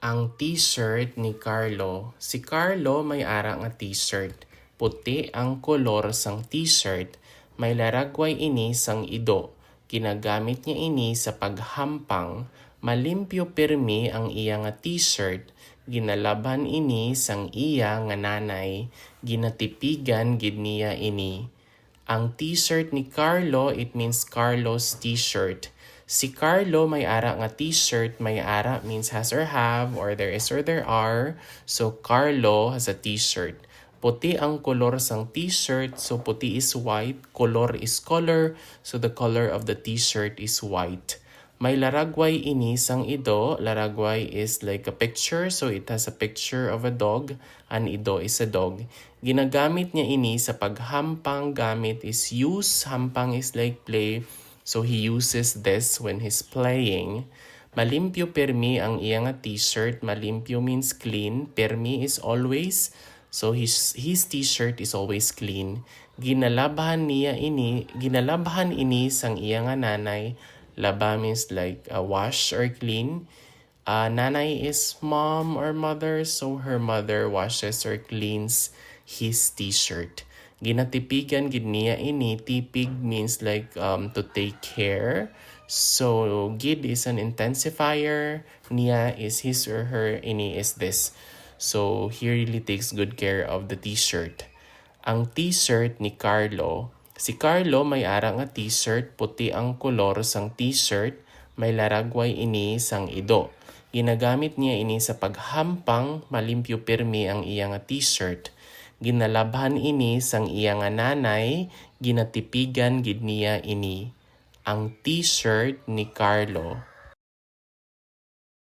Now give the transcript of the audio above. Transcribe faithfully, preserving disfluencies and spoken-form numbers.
Ang t-shirt ni Carlo. Si Carlo may ara nga t-shirt. Puti ang kolor sang t-shirt. May laragway ini sang ido. Ginagamit niya ini sa paghampang. Malimpyo pirmi ang iya nga t-shirt. Ginalabhan ini sang iya nga nanay. Ginatipigan gid niya ini. Ang t-shirt ni Carlo, it means Carlo's t-shirt. Si Carlo may ara nga t-shirt. May ara means has or have, or there is or there are. So, Carlo has a t-shirt. Puti ang kolor sang t-shirt, so puti is white. Kolor is color, so the color of the t-shirt is white. May laragway ini sang ido. Laragway is like a picture, so it has a picture of a dog. An ido is a dog. Ginagamit niya ini sa paghampang. Gamit is use, hampang is like play. So he uses this when he's playing. Malimpyo pirmi ang iya nga t-shirt. Malimpyo means clean. Pirmi is always. So his, his t-shirt is always clean. Ginalabhan niya ini, ginalabhan ini sang iya nga nanay. Laba means like, uh, wash or clean. Uh, nanay is mom or mother, so her mother washes or cleans his t-shirt. Ginatipigan gid niya ini. Tipig means like, um, to take care. So, gid is an intensifier. Niya is his or her. Ini is this. So, he really takes good care of the t-shirt. Ang t-shirt ni Carlo. Si Carlo may ara nga t-shirt, puti ang kolor sang t-shirt, may laragway ini sang ido. Ginagamit niya ini sa paghampang. Malimpyo pirmi ang iya nga t-shirt. Ginalabhan ini sang iya nga nanay. Ginatipigan gid niya ini. Ang t-shirt ni Carlo.